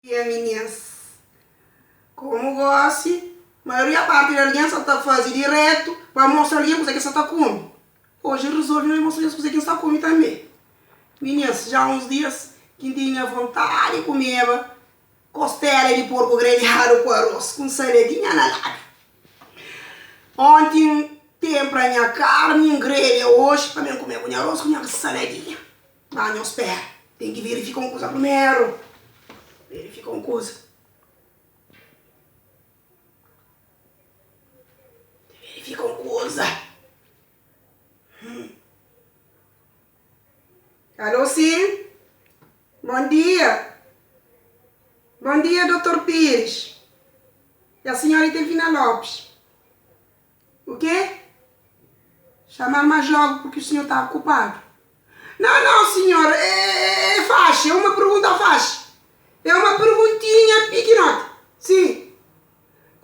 Dia minis. Komu gosi, maioria parti di algen sa ta fazi diretu pa mostra algen kuze ki sa ta kume. Oji N rizolvi na mostra nhos kuze ki N sta kume tanbe. Minis, ja uns dias ki N tinha vontadi kumeba kostela di porku grelhadu ku aros ku un saladinha na ladu. Onti N tenpra nha karni, N grelha oji pa mi N kume ku nha aros ku nha saladinha. Má nhos spera, ten ki verifika un kuza primeru. Verifika un kuza. Verifika un kuza. Hum. Alô, sim? Bom dia. Bom dia, Dr. Pires. É a senhora Itelvina Lopes. O quê? Chamar mais logo porque o senhor está ocupado. Não, não, senhor, é, é fácil, é uma pergunta fácil. É uma perguntinha pequenote. Sim.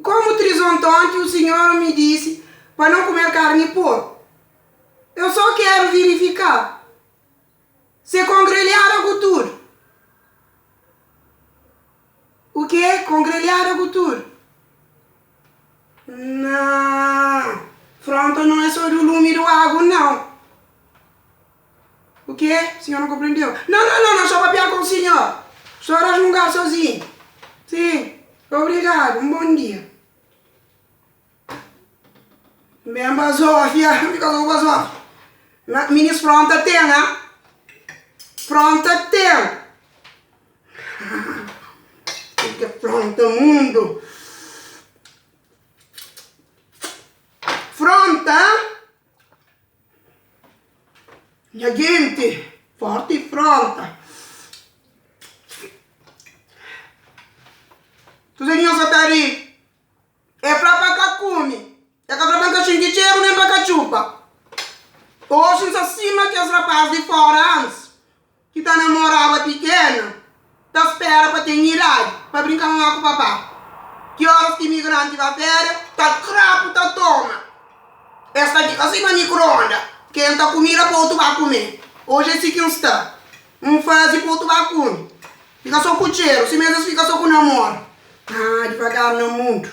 Como trisontonte, o senhor me disse para não comer carne de porco. Eu só quero verificar se com grelhada com tudo. O quê? Com grelhada com tudo? Não, fronta não é só do lume do agu, não. O quê? O senhor não compreendeu? Não, não, não, não, só papiar com o senhor. Só rasmungar sozinho. Sim, obrigado, um bom dia. Ben bazófia, fika só ku bazófia. Ma minis fronta ten, ha? Fronta ten. Fica fronta mundo. Fronta. Nha gente, forte fronta. Tudo nhos ta ri. E fla pa ka kume. E ka fla pa N ka xinti txeru nen pa ka txupa. Oji N sta sima kes rapás di fóra antis, ki ta namoraba pikenu, ta spera pa ten idadi pa brinka mamá ku papá. Ki óras ki imigranti ba féria, ta krapu ta toma. Es ta fika sima mikro-onda, kenta kumida pa otu ba kume. Oji é si ki N sta. N faze pa otu ba kume. Fika so ku txeru, sima es es fika so ku namoru. Ah, divagar na mundu.